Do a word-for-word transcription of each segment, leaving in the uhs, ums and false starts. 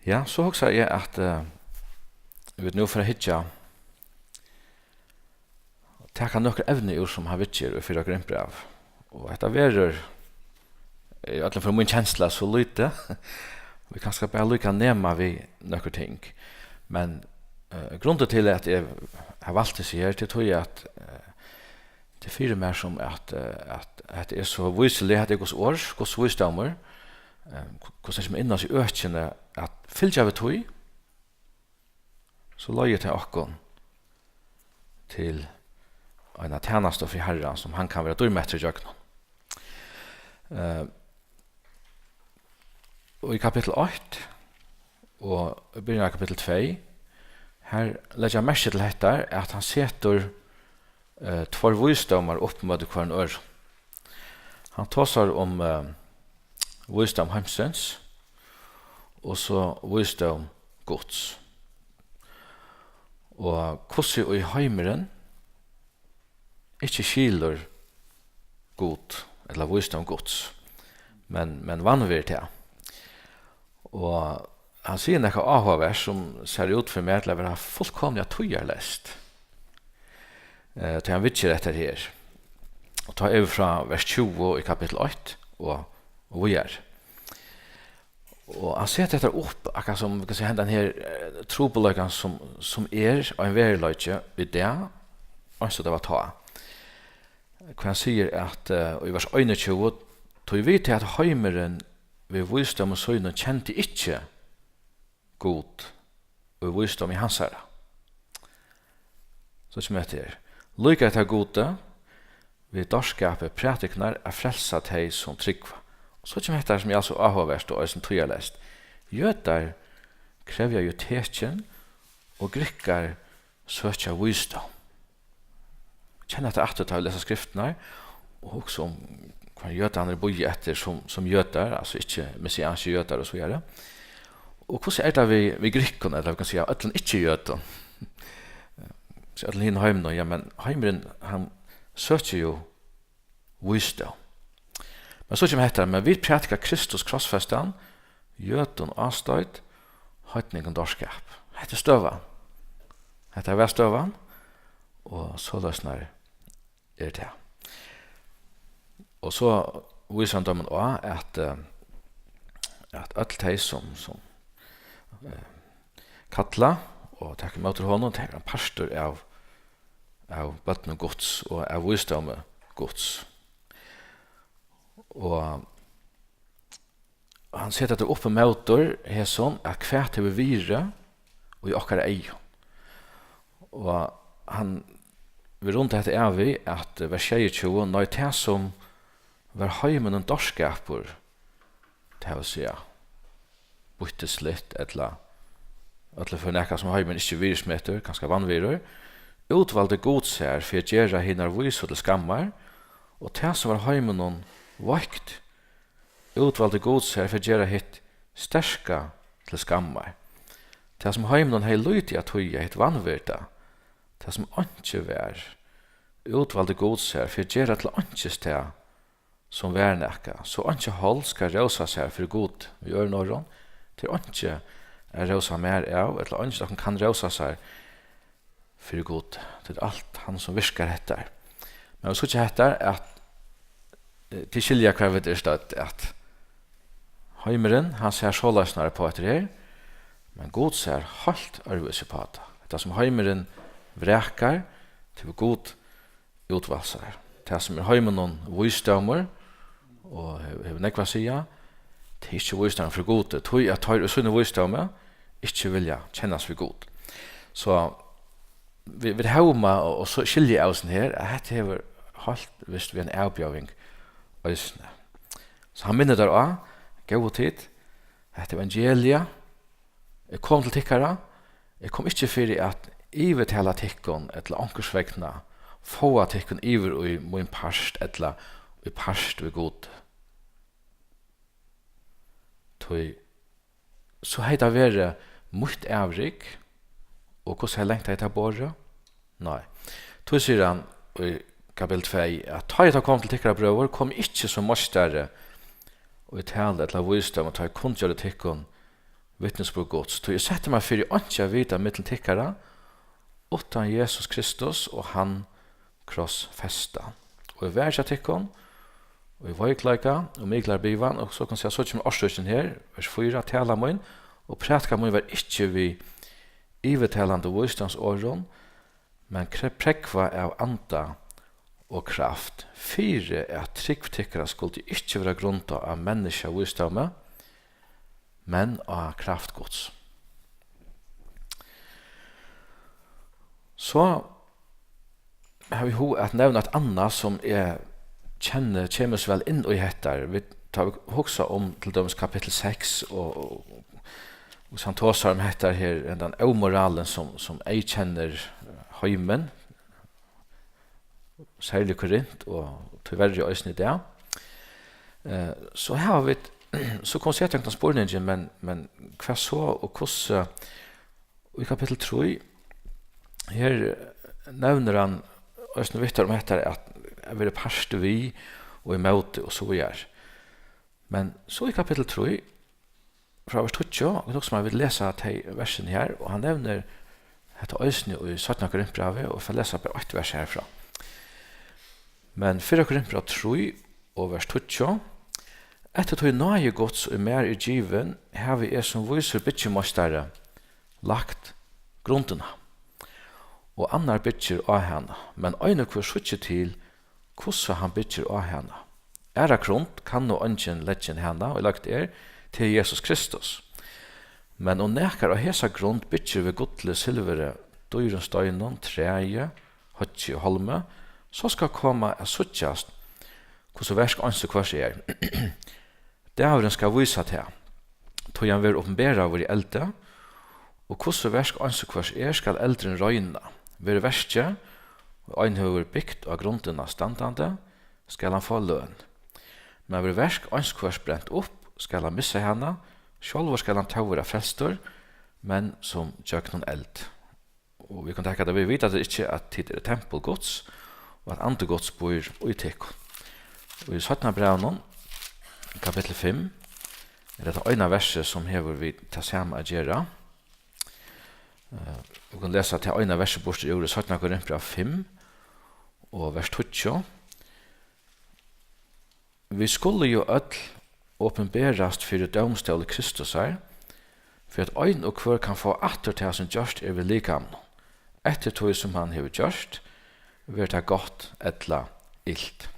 Ja, so hugsaði eg, at, eh, vit nú fara at hyggja, taka nøkur evni úr, sum hann viðger í fyrra Korintbræv. Og hetta verður, í øllum førum mín kensla, so lítið. Vit kanska bara líka nema við nøkur ting. Men, eh, grundin til, at eg havi valt hesi her, tað er tí, at, eh, tað er fyri mær sum, at, eh, at, at tað er so vísiliga, at tað er Guds orð, Guds vísdómur, eh, hvussu tað kemur inn á seg í økini, at fylgja við tí, so leiðir tað okkum til eina tænastu fyri Harran, sum hann kann vera dýrmætur ígjøgnum. Eh, og í kapittul eitt og í byrjan av kapittul tvey, har leggja merki til hetta, at hann setur, eh, tveir vísdómar upp móti hvørjum øðrum. Hann tosar um, eh, vísdóm heimsins og so vísdóm Guds. Og hvussu í heimurin ikki skilur Gud, ella vísdóm Guds, men, men vanvirðir tað. Og hann sigur nakað áhugavert, sum sær út fyri mær til at vera fullkomiliga tíðarleyst, eh, tá hann viðger hetta her. Og tá eru vit frá vers tjúgu í kapittul eitt og, og víðari. Og hann setur hetta upp, akkurát sum, vit kunnu siga, hendan her, eh, trupulleikan, sum, sum er ein veruleiki í dag, eins og tað var tá. Hvar hann sigur, at, eh, í vers einogtjúgu, "Tí vita, at heimurin við vísdómi sínum kendi ikki Gud í vísdómi hansara." So kemur hetta her. "Líka er tað Gudi við dárskapi prædiknar at frelsa tey, sum trúgva." Og so kemur hetta her, sum er altso áhugavert og eisini tíðarleyst. "Jødar krevja jú tekin, og Grikkar søkja vísdóm." Kenna hetta aftur, tá vit lesa skriftirnar, og hugsa um, hvat jødarnir bíða eftir sum, sum jødar, altso ikki messianskir jødar og so víðari. Og hvussu er tað við, við Grikkum, ella vit kunnu siga øllum ikki-jødum, so øllum hinum heiminum? Ja, men heimurin, hann søkir jú vísdóm. Men so kemur hetta, "Men vit prædika Kristus krossfestan, jødum ástoyt, heidningum dárskap." Hetta er støðan. Hetta var støðan, og soleiðis er tað. Og so vísir hann dømum á, at, eh, at øll tey, sum, sum, eh, kalla og taka ímóti honum, tey eru ein partur av, av børnum Guds og av vísdómi Guds. Og hann setir tað upp ímóti hesum, at hvat hevur virði í okkara eygum. Og hann vil runda hetta av við, at vers sjeyogtjúgu, "Nei, tað, sum var heiminum dárskapur, tað vil siga, býttisligt, ella í øllum førum nakað, sum heimurin ikki virðismetir, kanska vanvirðir, útvaldi Gud sær fyri at gera hinar vísu til skammar, og tað, sum var heiminum veikt, útvaldi Gud sær fyri at gera hitt sterka til skammar. Tað, sum heiminum hevði lítið at týða, hitt vanvirda, tað, sum einki var, útvaldi Gud sær fyri at gera til einkis tað, sum var nakað, so einki hold skal rósa sær fyri Gud." Við øðrum orðum, tað er einki at rósa mær av, ella eingin okkum kann rósa sær fyri Gud. Tað er alt hann, sum virkar hetta. Men vit síggja hetta, at, eh, tit skilja, hvar vit eru stødd, at heimurin, hann sær soleiðis nær upp á hetta her, men Gud sær heilt øðrvísi upp á tað. Tað, sum heimurin vrakar, tað hevur Gud útvalt sær. Tað, sum er heiminum vísdómur, og hevur, hevur nógv at siga, tað er ikki vísdómur frá Gudi, tí at teir í sínum vísdómi ikki vilja kennast við Gud. So vit, vit hóma og, og so skilja av sum her, at hetta hevur heilt vist við ein avbjóðing eisini. So hann minnir teir á, góðu tit, hetta evangeliið er komið til tykkara, eg kom ikki fyri at yvirtala tykkum ella onkursvegna fáa tykkum yvir í mín part ella í part við Gud. Tí so hevði tað verið mítt avrik, og hvussu langt hevði tað borið? Nei. Tí sigur hann í kapittul tvey, at tá eg tá kom til tykkara, brøður, kom eg ikki sum meistari í talu ella vísdómi, tá eg kunngjørdi tykkum vitnisburð Guds. Tí eg setti mær fyri einki at vita millum tykkara, uttan Jesus Kristus og hann krossfesta. Og eg var hjá tykkum í veikleika og miklari bivan, og so kann siga, so kemur orsøkin her, vers fýra: Tala mín og prædika mín var ikki við yvirtalandi vísdómsorðum, men kre-, prógvað av anda og kraft, fyri at trúgv tykkara skuldi ikki vera grundað á menniskjavísdómi, men á kraft Guds. So havi eg hug at nevna eitt annað, sum eg kenni kemur so væl inn í hetta. Vit, tá vit hugsa um til dømis kapittul seks, og, og, og hann tosar um hetta her, hendan ómoralin, sum, sum eyðkennir heimin, serliga Korint, og tíverri eisini í dag. Eh, so hava vit, so kom seta hetta spurningin, men, men hvat so, og hvussu, í kapittul trý, her nevnir hann eisini vittar um hetta at, at vera part við og ímóti og so víðari. Men so í kapittul trý, frá vers tíggju, og nokk sum hann vil lesa tey versini her, og hann nevnir hetta eisini í seinna Korintbrævi, og eg fari at lesa bara eitt vers herfrá. Men fyrra Korintbræv trý og vers tíggju: Eftir tí náði Guds, ið mær er givin, havi eg sum vísur byggimeistari lagt grundina, og annar byggir á hana, men ein og hvør síggi til, hvussu hann byggir á hana. Aðra grund kann nú eingin leggja enn hana, ið løgd er, tað er Jesus Kristus. Men um nakar á hesa grund byggir við gulli, silvuri, dýrum steinum, træi, hoyggi og hálmi, so skal koma at síggjast, hvussu verk eins og hvørs er. Dagurin skal vísa tað, tí hann verður opinberaður í eldi, og hvussu verk eins og hvørs er, skal eldurin royna. Verður verkið, og ein hevur bygt á grundina standandi, skal hann fáa løn. Men verður verk eins og hvørs brent upp, skal hann missa hana, sjálvur skal hann tó vera frelstur, men sum gjøgnum eld. Og vit kunnu taka tað, vit vita tað ikki, at tit eru tempul Guds, og at andi Guds býr í tykkum. Og í seinna brævinum, kapittul fimm, er tað eina versið, sum hevur við tað sama at gera. Eh, vit kunnu lesa tað eina versið burtur úr í seinna Korintbræv fimm og vers tíggju. Vit skulu jú øll opinberast fyri dómstóli Kristusar, fyri at ein og hvør kann fáa aftur tað, sum gjørt er við likamið, eftir tí sum hann hevur gjørt, verður tað gott ella ilt.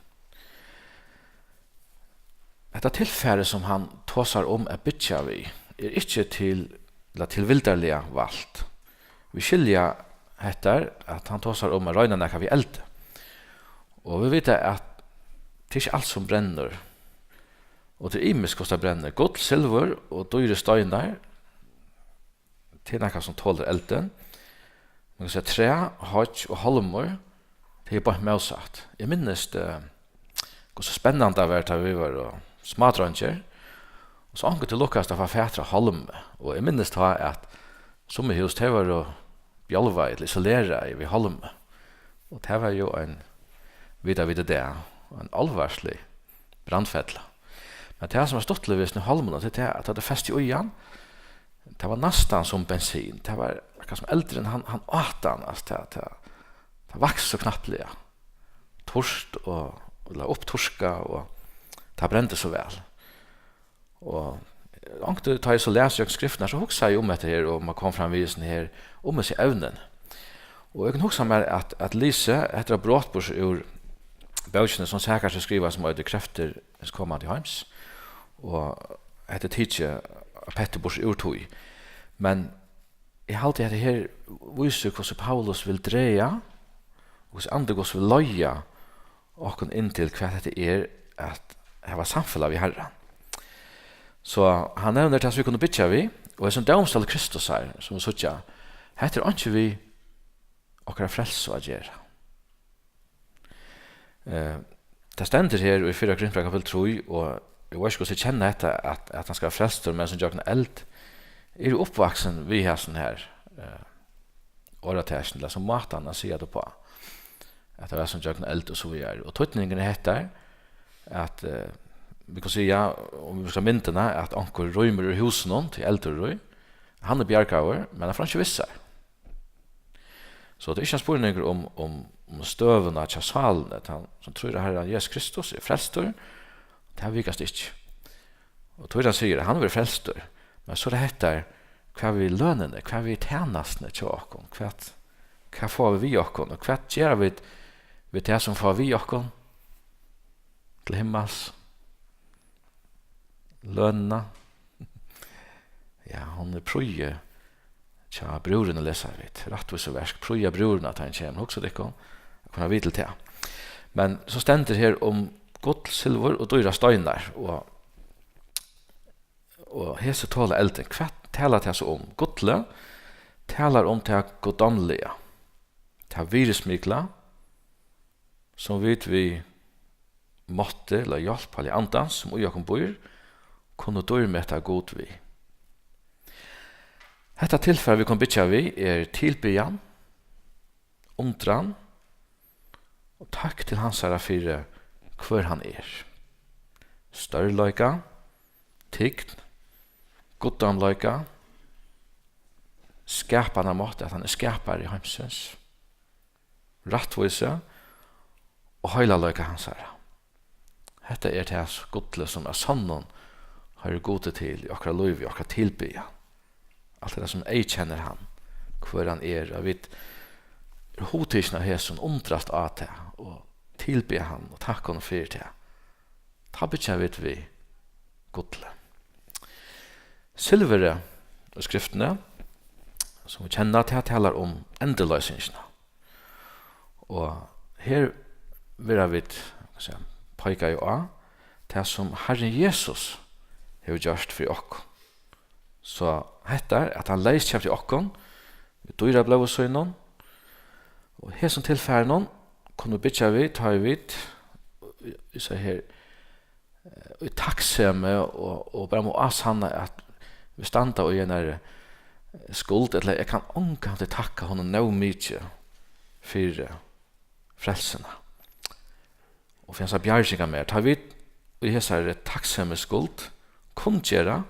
Hetta tilfarið, sum hann tosar um at byggja við, er ikki til, ella tilvildarliga valt. Vit skilja hetta, at hann tosar um at royna nakað við eldi. Og vit vita, at tað er ikki alt, sum brennur. Og tað er ymiskt, hvussu tað brennur. Gull, silvur og dýrir steinar, tað er nakað, sum tolir eldin. Man kann siga, træ, hoyggj og hálmur, tað er beint mótsatt. Eg minnist, eh, hvussu spennandi tað var, tá vit vóru smádreingir. Og so onkuntíð lukkaðist at fáa fatur á hálmi. Og eg minnist tá, at summi hús, tey vóru bjálvað ella isolerað við hálmi. Og tað var jú ein, vita vit í dag, ein álvarslig brandfella. Men tað, sum var stuttligt við hesum hálminum, tað er tað, at tá tað festi í hann, tað var næstan sum bensin. Tað var akkurát sum eldurin, hann, hann át hann, altso, tað, tað, tað vaks so knappliga. Turt og, og la uppturka, og tað brendi so væl. Og onkuntíð, tá eg so las gjøgnum skriftirnar, so hugsaði eg um hetta her, og man kom fram við hesum her, um hesi evnini. Og eg kann hugsa mær, at, at Lise, hetta er eitt brot burtur úr bókini, sum Sakarias skrivaði, sum eitur Kreftir hins komandi heims. Og hetta er tikið av petti burtur úr tí. Men eg haldi, at hetta her vísir, hvussu Paulus vil draga, og hvussu Andi Guds vil leiða okkum inn til, hvat hetta er at hava samfelag við Harran. So hann nevnir tað, sum vit kunnu byggja við, og hesin dómstóli Kristusar, sum vit síggja, hetta er einki við okkara frelsu at gera. Eh, tað stendur her í fyrra Korintbræv kapittul trý, og eg veit ikki, hvussu tit kenna hetta, at, at hann skal vera frelstur, men sum gjøgnum eld. Eg eri uppvaksin við hasum her, eh, orðatakið, ella sum mátan at siga tað uppá. At tað var sum gjøgnum eld og so víðari. Og týdningurin er hetta, at, eh, vit kunnu siga, um vit skal myndina, at onkur rýmir úr húsinum, tí eldur er í, Hann er bjargaður, men hann fer einki við sær. So tað er ikki ein spurningur um, um, um støðuna hjá sálini. Tann sum trýr á Harran Jesus Kristus er frelstur. Tað vikast ikki. Og tí hann sigur, at hann verður frelstur. Men so er tað hetta, hvat við lønini, hvat við tænastuni hjá okkum? Hvat, hvat fáa vit við okkum? Og hvat gera vit við tað, sum fáa við okkum til himmals? Lønina. Ja, hon er prýði hjá brúðrini, lesa vit. Rættvísuverk, prýða brúðrina, tá hann kemur. Hugsið tykkum, at kunna vita til tað. Men so stendur her um gull, silvur og dýrar steinar, og, og hesi tola eldin. Hvat talar tað so um? Gullið talar um tað guddómliga, tað virðismikla, sum vit við mátti ella hjálp Heilaga Andans, sum í okkum býr, kunnu dýrmeta Gud við. Hetta tilfar, vit kunnu byggja við, er tilbiðjan, undran og takk til hansara fyri, hvør hann er. Stórleika, tign, guddómleika, skapanarmátt, at hann er skapari heimsins, rættvísi og heilagleika hansara. Hetta er tað gullið, sum av sonnum hoyrir Gudi til í okkara lívi, í okkara tilbiðjan. Alt tað, sum eyðkennir hann, hvør hann er, og vit eru hugtikin av hesum, undrast á tað og tilbiðja hann og takka honum fyri tað. Tá byggja vit við gulli. Silvurið í skriftini, sum vit kenna, tað talar um endurloysingina. Og her verða vit, hvat skal eg siga, peikaði á tað, sum Harrin Jesus hevur gjørt fyri okkum. So hetta, at hann leyskeypti okkum við dýra blóði sínum, og hesum tilfarinum kunnu vit byggja við, tá ið vit, eg sigi her, í takksemi og, og bara má ásanna, at vit standa í einari skuld, ella eg kann ongantíð takka honum nóg mikið fyri frelsuna og fyri hansara bjarging av mær. Tá vit í hesari takksemi skuld kunngera,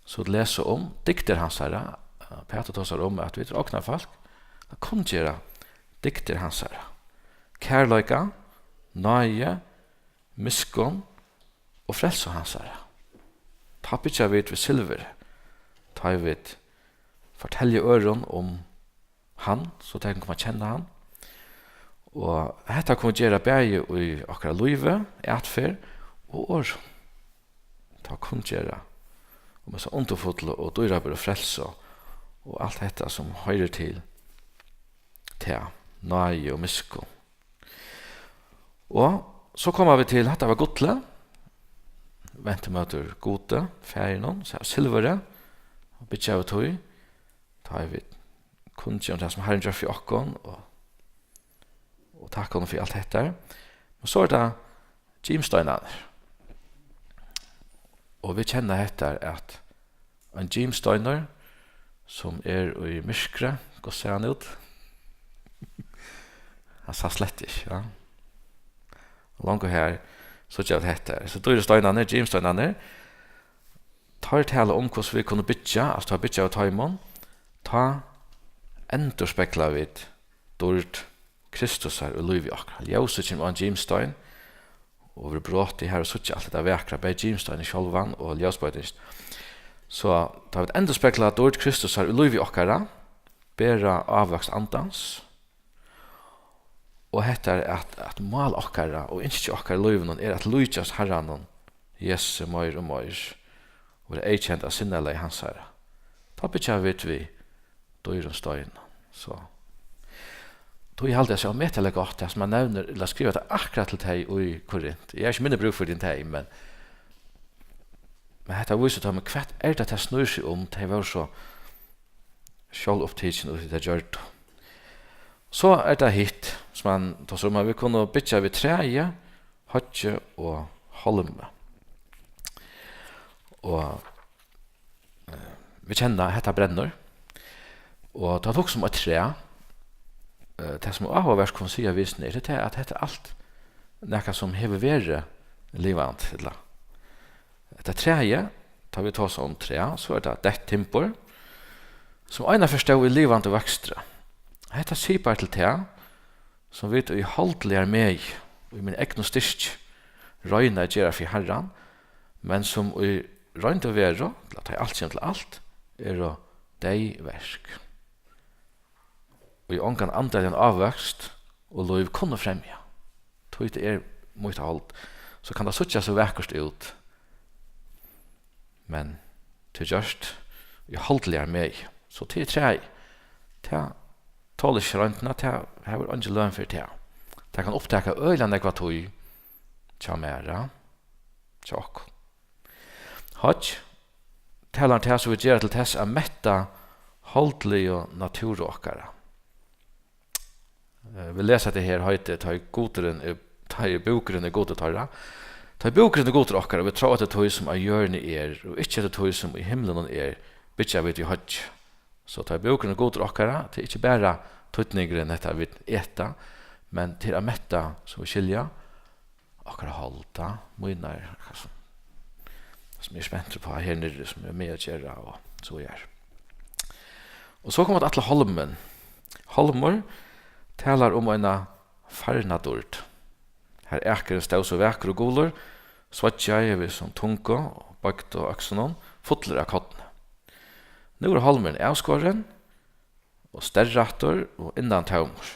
so vit lesa um dygdir hansara, Pætur tosar um, at vit eru ognarfólk, at kunngera dygdir hansara, kærleika, náði, miskunn og frelsu hansara. Tá byggja vit við silvur, tá ið vit fortelja øðrum um hann, so tey kunnu koma at kenna hann. Og hetta kunnu vit gera bæði í okkara lívi, atferð og orðum. Tá kunngera um hesa undurfullu og dýrabæru frelsu og alt hetta, sum hoyrir til tað, náði og miskunn. Og so koma vit til, hetta var gullið, vent ímóti Gudi, Faðirinum, so silvurið, og byggja av tí, tá ið vit kunngera um tað, sum Harrin gjørdi fyri okkum, og, og takka honum fyri alt hetta. Men so er tað gimsteinarnir. Og vit kenna hetta, at ein gimsteinur, sum er í myrkri, hvussu sær hann út? Hann sá slett ikki, ja. Og longu her, so gera vit hetta. So dýru steinarnir, gimsteinarnir, teir tala um, hvussu vit kunnu byggja, altso, tá byggja við teimum, tá endurspegla vit dýrd Kristusar í lívi okkara. Ljósið kemur á ein gimstein og verður brotið har og síggja alt hetta vakra, bæði gimsteinin sjálvan og ljósbroytingin. So tá vit endurspegla dýrd Kristusar í lívi okkara, bera ávøkst Andans, og hetta er at, at mál okkara og ynski okkara í lívinum er at líkjast Harranum Jesusi meir og meir, og verða eyðkend av sinnalagi hansara. Tá byggja vit við dýrum steinum. So. Tí eg haldi, at tað er ómetaliga gott, tað sum hann nevnir, ella skrivar tað akkurát til tey í Korint. Eg havi ikki minni brúk fyri enn tey, men, men hetta vísir teimum, hvat er tað, tað snýr seg um? Tey vóru so sjálvupptikin í tí, tey gjørdu. So er tað hitt, sum hann tosar um, at vit kunnu byggja við træi, hoyggi og hálmi. Og, eh, vit kenna, hetta brennur. Og tá tú hugsar um eitt træ, eh, tað sum er áhugavert, kunnu siga við seg, er tað, at hetta er alt nakað, sum hevur verið livandi, ella hetta træið, tá vit tosa um træ, so er tað deytt timbur, Sum einaferð stóð í livandi vøkstri. Hetta sipar til tað, sum vit í holdligari megi, í mín egnu styrki, royna at gera fyri Harran, men sum í roynd og veru, til at tá ið alt kemur til alt, eru deyð verk, ið ongan andaligan ávøkst og lív kunnu fremja. Tí tað er mítt hold, so kann tað síggja so vakurt út, men tað er gjørt í holdligari megi. So tað er træið. Tað tolir ikki royndina, tað hevur eingin løn fyri tað. Tað kann upptaka øgiliga nógva tíð hjá mær, ja, hjá okkum. Hoyggj, talar um tað, sum vit gera til tess at metta holdligu natúru okkara. Eh, vit lesa hetta her, heitið, tá ið Gudurin er, tá ið búkurin er Gudur teirra. Tá ið búkurin er Gudur okkara, og vit trógva eftir tí, sum á jørðini er, og ikki eftir tí, sum í himlunum er, byggja vit í hoyggj. So tá ið búkurin er Gudur okkara, tað er ikki bara týdningurin, hetta vit eta, men tað er at metta, sum vit skilja, okkara hold, tá, mínar, hvat sum, sum eg eri spentur upp á her niðri, sum er við at gera, og so er. Og so koma vit aftur til hálmin. Hálmur talar um eina farna dýrd. Har akurin stóð so vakur og gulur, sveiggjaði við sum tungu og boygdu øksunum, fullur av korni. Nú er hálmurin avskorin og steyrrættur og innan tómur.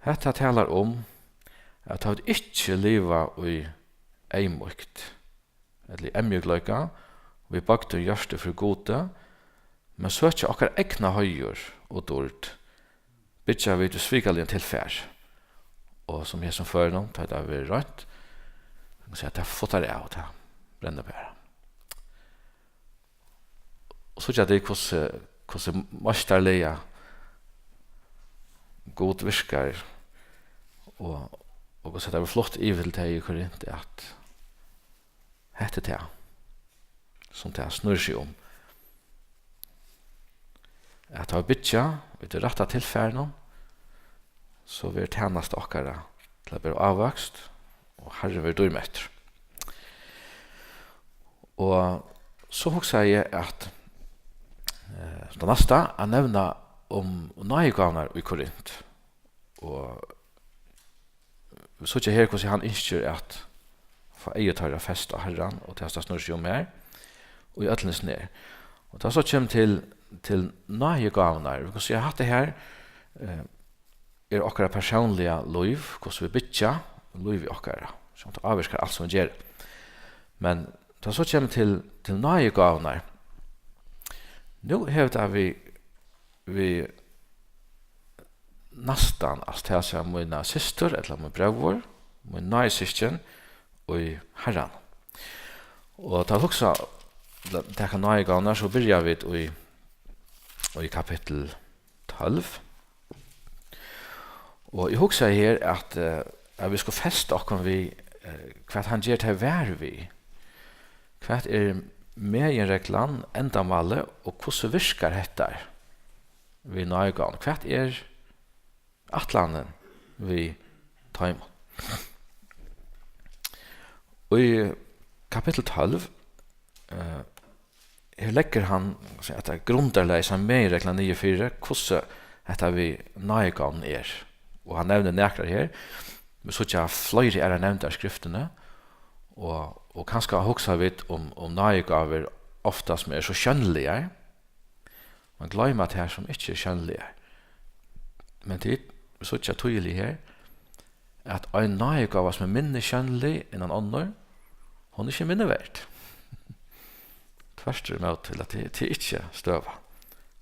Hetta talar um, at tá vit ikki liva í eyðmýkt, ella í eyðmjúkleika, við boygdum hjørtum fyri Gudi, men søkja okkara egna heiður og dýrd, byggja vit í svikaligum tilfari. Og sum í hesum førinum, tá tað verður roynt, man kann siga, tað futtar av, tað brennur bara. Og síggja tit, hvussu, hvussu meistarliga Gud virkar, og, og hvussu tað verður flutt yvir til tey í Korint, at hetta er tað, sum tað snýr seg um. At tá vit byggja í tí rætta tilfarinum, so verður tænasta okkara til at bera ávøkst, og Harrin verður dýrmettur. Og so hugsaði eg at, eh, tað næsta at nevna um náðigávurnar í Korint. Og vit síggja her, hvussu hann ynskir at fáa eygu teirra fest á Harran, og tað, tað snýr seg um her, og í øllum hesum her. Og tá so kemur til, til náðigávurnar, vit kunnu siga, hatta her, eh, er okkara persónliga lív, hvussu vit byggja lívið okkara, sum tað ávirkar alt, sum vit gera. Men tá so kemur til, til náðigávurnar, nú hevur tað við, við næstan, altso, tað at siga, mína systur ella mín bróður, mín náðisyskin í Harran. Og tá vit hugsa, taka náðigávurnar, so byrja vit í, í kapittul tólv. Og eg hugsaði her, at, eh, at vit skulu festa okkum við, eh, hvat hann ger tey var við. Hvat er meginreglan, endamálið, og hvussu virkar hetta við náðigávum? Hvat er ætlanin við teimum? Í kapittul tólv, eh, her leggur hann, sum sagt, hetta grundarlagið, sum meginreglan niður fyri, hvussu hetta við náðigávum er. Og hann nevnir nakrar her. Vit síggja fleiri aðrar nevndar í skriftini. Og, og kanska hugsa vit um, um náðigávur ofta sum eru so sjónligar. Man gloymir tær, sum ikki eru sjónligar. Men tit síggja týðiliga her, at ein náðigáva, sum er minni sjónlig enn ein onnur, hon er ikki minni verd. Tvørturímóti, til at tað, tað er ikki støðan.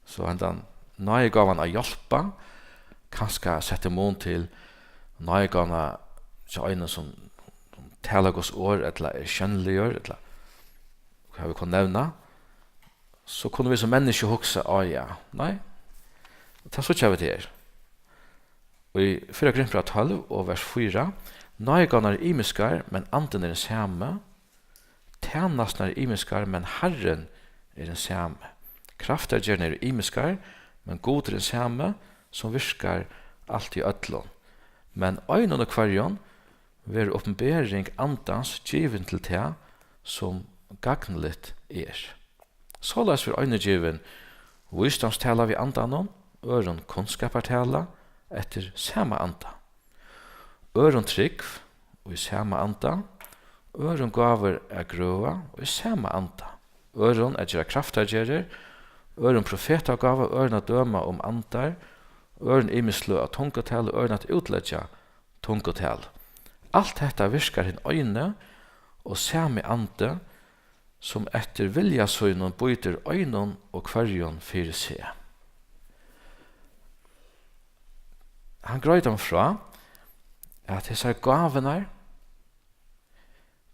So hendan náðigávan at hjálpa, kanska sett í mun til náðigávuna hjá einum, sum, sum talar Guds orð, ella er sjónligur, ella hvat vit kunnu nevna, so kunnu vit sum menniskju hugsa, á ja, nei, tað síggja vit her. Í fyrra Korintbræv tólv og vers fýra, náðigávurnar eru ymiskar, men Andin er hin sami, tænasturnar eru ymiskar, men Harrin er hin sami. Kraftargerðirnar eru ymiskar, men Gud er hin sami, sum virkar alt í øllum. Men einum og hvørjum verður opinbering Andans givin til tað, sum gagnligt er. Soleiðis verður einum givin vísdómstala við Andanum, øðrum kunnskapartala eftir sama Anda, øðrum trúgv í sama Anda, øðrum gávur at grøða í sama Anda, øðrum at gera kraftargerðir, øðrum profetagávu, øðrum at døma um andar, øðrum ymisk sløg av tungutali, øðrum at útleggja tungutal. Alt hetta virkar hin eini og sami Andi, sum eftir vilja sínum býtir einum og hvørjum fyri seg. Hann greiðir teimum frá, at hesar gávurnar,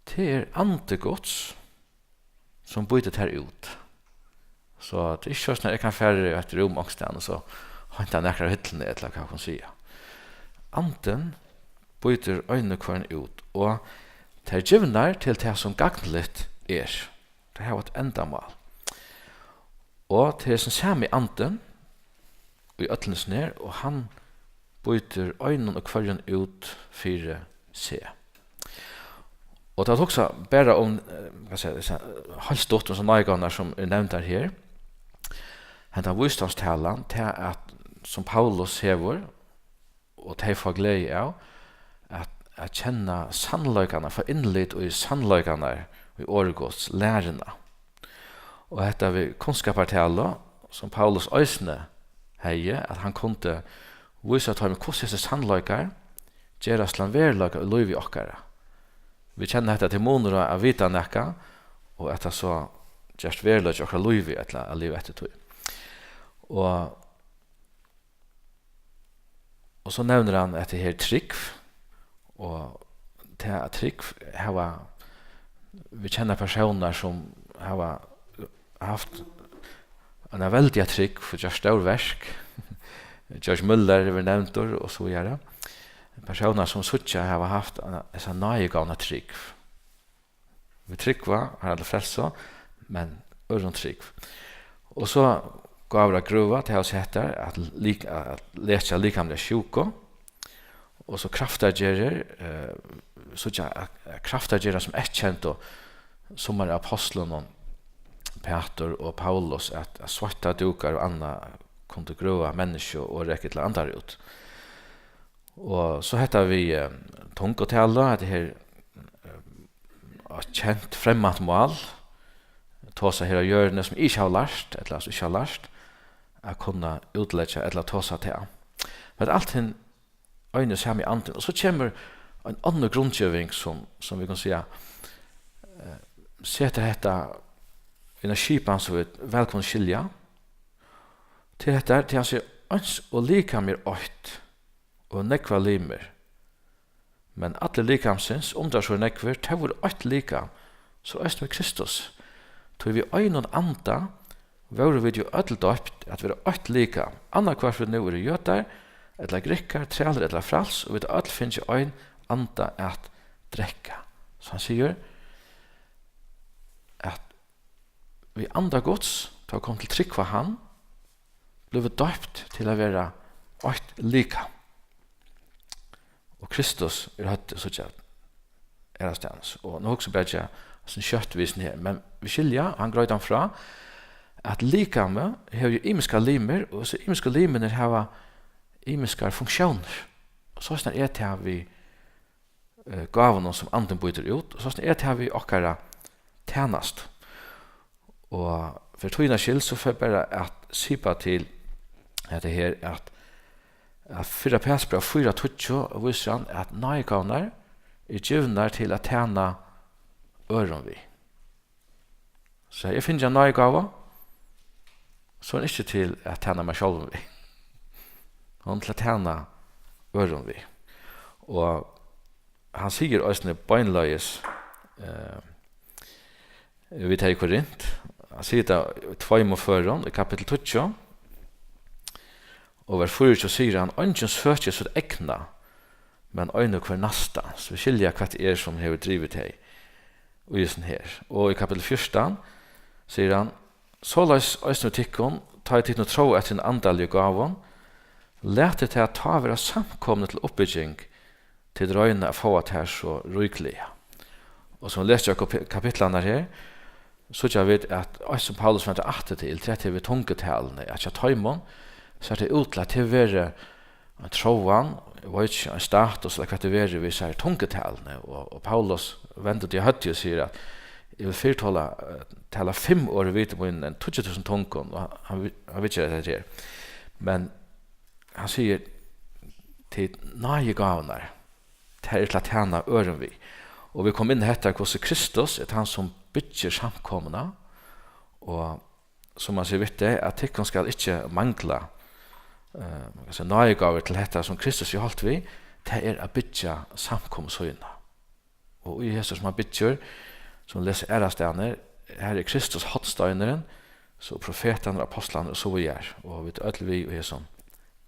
tað er Andi Guds, sum býtir tær út. So tað er ikki soleiðis, at eg kann fara í eitt rúm onkustaðni og so heinta nakrar av hillini, ella hvat kann siga. Andin býtir einum og hvørjum út, og tær givnar til tað, sum gagnligt er. Tær hava eitt endamál. Og tað er sum sami Andin í øllum sum er, og hann býtir einum og hvørjum út fyri seg. Og tá at hugsa bara um, eh, hvat skal eg siga, heilt stutt um so náðigávurnar sum er nevndar her. Henda vísdómstalan, tað at, sum Paulus hevur, og tey fáa gleði av, at, at kenna sannleikarnar, fáa innlit í sannleikarnar í orði Guds, læruna. Og hetta við kunnskapartalu, sum Paulus eisini hevði, at hann kundi vísa teimum, hvussu hesir sannleikar gerast til ein veruleika í lívi okkara. Vit kenna hetta, tað er munur á at vita nakað, og at tað so gerst veruleiki í okkara lívi, ella at liva eftir tí. Og Og so nevnir hann hetta her trúgv, og tað at trúgv hava, vit kenna persónar sum hava havt eina veldiga trúgv og gjørt stór verk. George Müller verður nevndur og so víðari. Persónar sum síggja hava havt eina, hesa náðigávuna trúgv. Vit trúgva, hava alla frelsu, men øðrum trúgv. Og so gávur at grøða, tað hava vit sæð har, at lik-, at lekja likamliga sjúku, og so kraftargerðir, eh, síggja at, at kraftargerðir sum eyðkendu summar av ápostlunum, Pætur og Paulus, at, at sveittadúkar og annað kundu grøða menniskju og reka illar andar út. Og so hetta við, eh, tungutala, hetta her, eh, eitt kent fremmant mál, tosað her á jørðini, sum eg ikki havi lært, ella sum ikki havi lært, at kunna útleggja ella tosa tað. Men alt hin eini sami Andin. Og so kemur ein onnur grundgeving, sum, sum vit kunnu siga, eh, setir hetta í eina skipan, sum vit væl kunnu skilja. Til hetta, til hann sigur, eins og likam er eitt, og nógvar limir. Men allir likamsins, um teir so eru nógvir, tey eru eitt likam, so eisini við Kristus. Tí við einum anda vóru vit jú øll doypt at vera eitt likam, annaðhvørt vit nú eru jødar ella grikkar, trælir ella fræls, og vit hava øll fingið ein anda at drekka. So hann sigur, at við anda Guds, tá kom til trúgv á hann, blivu doypt til at vera eitt likam. Og Kristus er høvdið, síggja vit aðrastaðni. Og nú hugsa bara, sum skjótt við hesum her. Men vit skilja, hann greiðir hann frá, at likamið hevur jú ymiskar limir, og so ymisku limirnir hava ymiskar funktiónir. Og soleiðis er tað við eh, gávunum, sum Andin býtir út, og soleiðis er tað við okkara tænastu. Og fyri tíðina skyld, so fari eg bara at sipa til hetta her, at, at fyrra Pætursbræv fýra tíggju vísir hann, at náðigávurnar eru givnar til at tæna øðrum við. So eg fái eina náðigávu, so er hon ikki til at tæna mær sjálvum við. Hon er til at tæna øðrum við. Og hann sigur eisini beinleiðis, eh, við tey í Korint, hann sigur tað í tveimum førum, í kapitul tíggju, og vers fýraogtjúgu sigur hann, eingin søkir sítt egna, men ein og hvør næsta. So vit skilja, hvat tað er, sum hevur drivið tey í hesum her. Og í kapitul fjúrtan sigur hann, soleiðis eisini við tykkum, tá ið tit nú tróðu eftir hinum andaligu gávum, latið tað tá vera samkomuna til uppbygging, tit royna at fáa tær so ríkliga. Og sum vit lesa í kapi-, kapitlarnar her, síggja vit, at eitt sum Paulus vendir aftur til, tað er við tungutalini, at hjá teimum sær tað út til, at tað hevur verið ein tróan, eg veit ikki, ein status, ella hvat tað verður við sær tungutalini, og, og Paulus vendir tí á høvdið og sigur, at eg vil fyrr tola, eh, tala fimm orð í viti mínum enn tíggju túsund tungum, og hann, hann, hann viðger hetta her. Men hann sigur, til náðigávurnar, tær eru til at tæna øðrum við. Og vit koma inn á hetta, hvussu Kristus er tann, sum byggir samkomuna, og sum hann sigur við tey, at tykkum skal ikki mangla, eh, man kann siga, náðigávur til hetta, sum Kristus er holdt við, tað er at byggja samkomu sína. Og í hesum, sum hann byggir, sum vit lesa aðrastaðni, har er Kristus hornsteinurin, so profetarnir, apostlarnir og so víðari, og vit øll við í hesum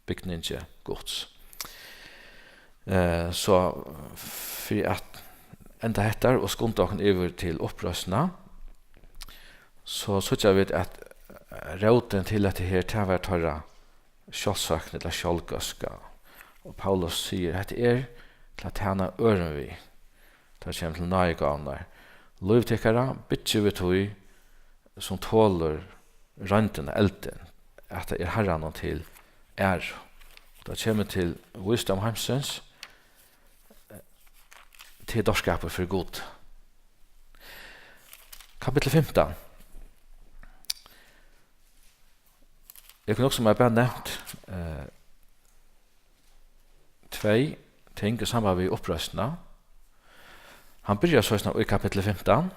bygningi Guds. Eh, so fyri at enda hetta og skunda okkum yvir til uppreisnina, so síggja vit, at rótin til hetta her, tað var teirra sjálvsøkni ella sjálvgóðska. Og Paulus sigur, hetta er til at tæna øðrum við. Tá kemur til náðigávurnar. Lív tykkara byggir við tí, sum tolir royndina, eldin, at tað er Harranum til æru. Tá kemur til vísdóm heimsins, til dárskapur fyri Gud. Kapittul fimtan. Eg kunnu hugsa mær bara nevnt, eh, tvey ting í samband við uppreisnina. Hann byrjar soleiðis í kapitli fimtan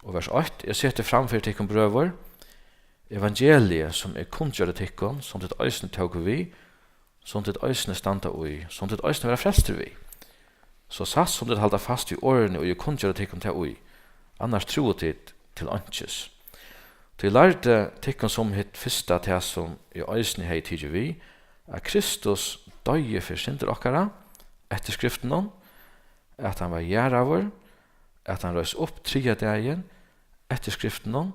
og vers eitt: Eg seti fram fyri tykkum, brøður, evangeliið, sum eg kunngjørdi tykkum, sum tit eisini tóku við, sum tit eisini standa í, sum tit eisini verða frelstir við, so satt sum tit halda fast í orðini, og eg kunngjørdi tykkum tað í, annars trúðu tit til einkis. Tí eg lærdi tykkum sum hitt fyrsta tað, sum eg eisini hevði tikið við, at Kristus doyði fyri syndir okkara eftir skriftunum, at hann var jarðaður, at hann reis upp triðja dagin eftir skriftunum,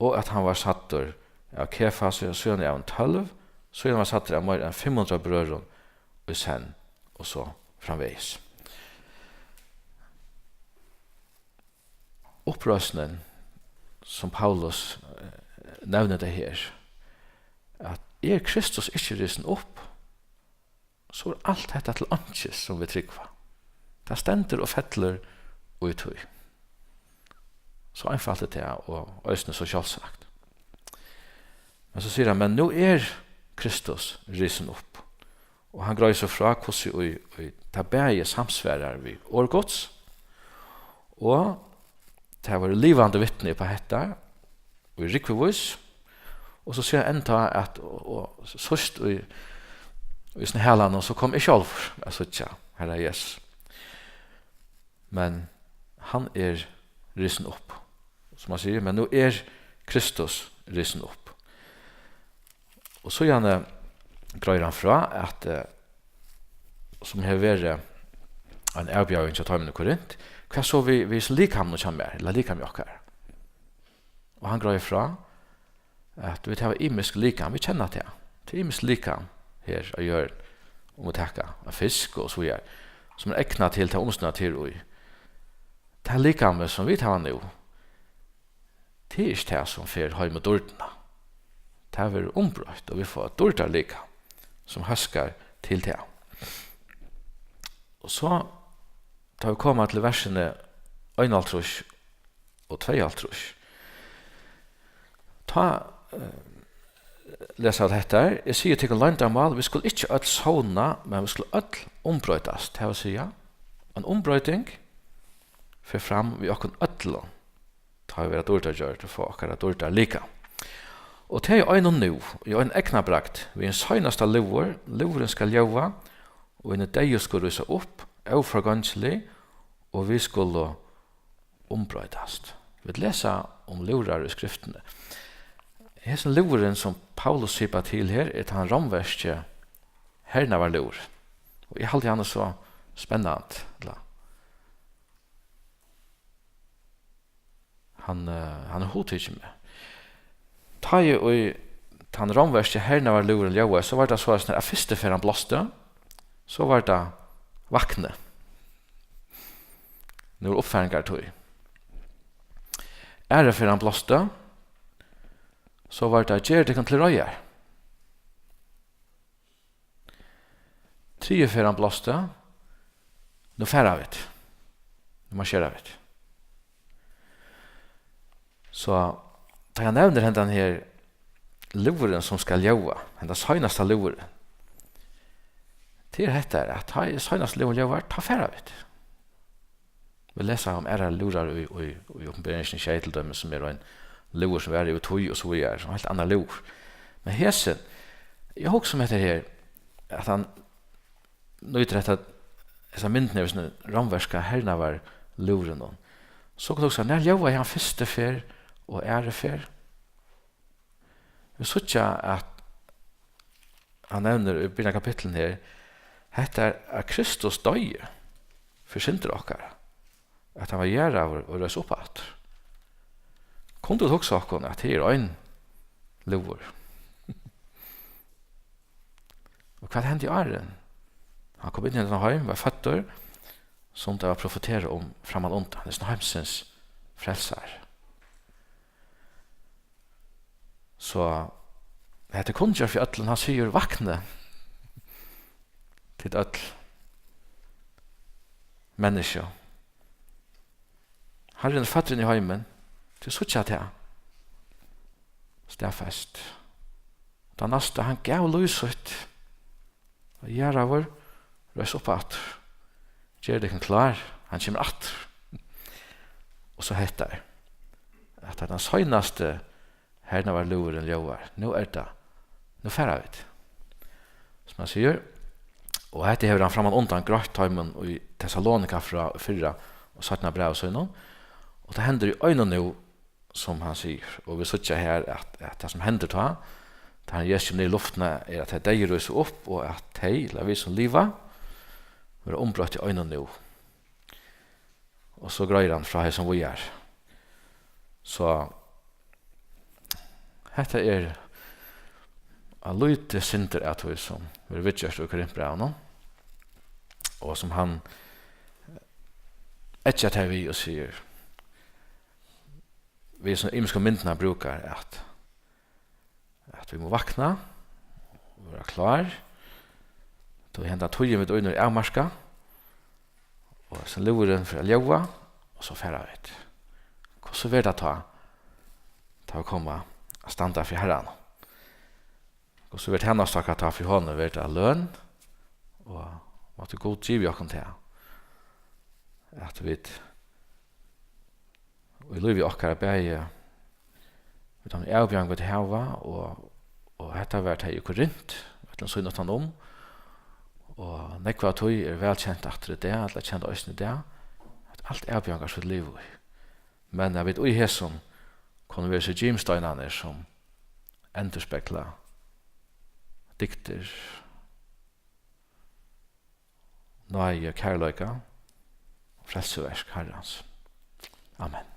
og at hann var sæddur av Kefasi, og síðani av tólv, síðani var sæddur av meira enn fimm hundrað brøðrum í senn, og so framvegis. Uppreisnin, sum Paulus, eh, nevnir tað her, at er Kristus ikki risin upp, so er alt hetta til einkis, sum vit trúgva. Tað stendur og fellur í tí. So einfalt er tað, og eisini so sjálvsagt. Men so sigur hann, men nú er Kristus risin upp. Og hann greiðir so frá, hvussu í, í tað bæði samsvarar við orð Guds, og tað vóru livandi vitni upp á hetta, í rúgvuvís, og so sigur hann enntá, at, og, og síðst í, í sín halan, og so kom eg sjálvur at síggja Harra Jesus. Men hann er risin upp, sum hann sigur, men nú er Kristus risin upp. Og síðani greiðir hann frá, at, eh, sum hevur verið ein avbjóðing hjá teimum í Korint, hvat so við, við likamum hjá mær, ella likami okkara? Og hann greiðir frá, at vit hava ymisk likam, vit kenna tað. Tað er ymisk likam her á jørðini, um at taka av fisk og so víðari, sum er egnað til ta umstøðuna, tað er í. Tað likamið, sum vit hava nú, tað er ikki tað, sum fer heim í dýrdina. Tað verður umbroytt, og vit fáa eitt dýrdarlikam, sum hóskar til tað. Og so, tá vit koma til versini einoghálvtrýss og tveyoghálvtrýss, tá, eh, lesa vit hetta her: Eg sigi tykkum loyndarmál, vit skulu ikki øll sovna, men vit skulu øll umbroytast. Tað vil siga, ein umbroyting fer fram við okkum øllum, tá vit verða dýrdargjørd og fáa okkara dýrdarlikam. Og tað er í einum nú, í einum eygnabragdi, við ein seinasta lúður, lúðurin skal ljóða, og hini deyðu skulu rísa upp, óforgongilig, og vit skulu umbroytast. Vit lesa um lúðrar í Skriftini. Hesin lúðurin, sum Paulus sipar til her, er tann rómverski hernaðarlúðurin. Og eg haldi, hann er so spennandi, ella, hann, eh, hann er hugtikin meg. Tá ið í tann rómverski hernaðarlúðurin ljóðaði, so var tað soleiðis, at fyrstu ferð hann blásti, so var tað vakni. Nú er uppfaringartíð. Aðru ferð hann blásti, so var tað: Gerið tykkum til reiðar. Triðju ferð hann blásti, nú fara vit, nú marsjera vit. So tá hann nevnir hendan her lúðurin, sum skal ljóða, henda seinasta lúðurin, tað er hetta, at tá ið seinasta lúðurin ljóðar, tá fara vit. Vit lesa um aðrar lúðrar í, í, í Opinberingini sjey til dømis, sum er ein lúður, sum varir yvir tíð og so víðari, sum er heilt annar lúður. Men hesin, eg hugsi um hetta her, at hann nýtir hetta, hesa myndina av hesum rómverska hernaðarlúðrinum. So kunnu hugsa, nær ljóðaði hann fyrstu ferð og aðru ferð? Vit síggja, at hann nevnir í byrjan av kapitlinum her, hetta er, at Kristus doyði fyri syndir okkara, at hann var jarðaður og reis upp aftur. Kundu vit hugsa okkum, at her er ein lúður? Og hvat hendi áðrenn hann kom inn í hendan heim, var føddur, sum tað var profeterað um framman undan, hesin heimsins frelsari? So hetta er kunngjørt fyri øllum, hann sigur: Vaknið, tit øll menniskju. Harrin er føddur inn í heimin, tit síggja tað. Staðfest. Tað næsta, hann gav lív sítt, var jarðaður, reis upp aftur. Gerið tykkum klár, hann kemur aftur. Og so hetta er, at tann seinasti hernaðarlúðurin ljóðar: Nú er tað, nú fara vit, sum hann sigur. Og hetta hevur hann framman undan greitt teimum í Tessalonika frá fyrra og seinna brævi sínum. Og tað hendir í einum nú, sum hann sigur. Og vit síggja her, at, at tað, sum hendir tá, tá hann, Jesus, kemur niður í luftina, er, at tey deyðu rísa upp, og at tey, ella vit sum liva, verða umbroytt í einum nú. Og so greiðir hann frá hesum víðari. So hetta er eitt lítið sindur av tí, sum verður viðgjørt í Korintbrævinum, og sum hann eggjar tey við og sigur, við sum ymisku myndina brúkar, at, at vit mugu vakna, vera klár, tí henda tíðin, vit í, er avmarkað, og hesin lúðurin fer at ljóða, og so fara vit. Hvussu verður tað tá, tá vit koma at standa fyri Harranum? Hvussu verður tað næsta, tá fyri honum, verður tað løn? Og mátti Gud givið okkum tað, at vit í lívi okkara bæði við teimum avbjóðingum, vit hava, og, og hetta var tað í Korint, øllum sínum uttanum, og nógv av tí er væl kent aftur í dag, ella kent eisini í dag, at alt avbjóðingar, sum vit liva í. Men at vit í hesum kunnu vera so gimsteinarnir, sum endurspegla dygdir, náði, kærleika og frelsuverk Harrans. Amen.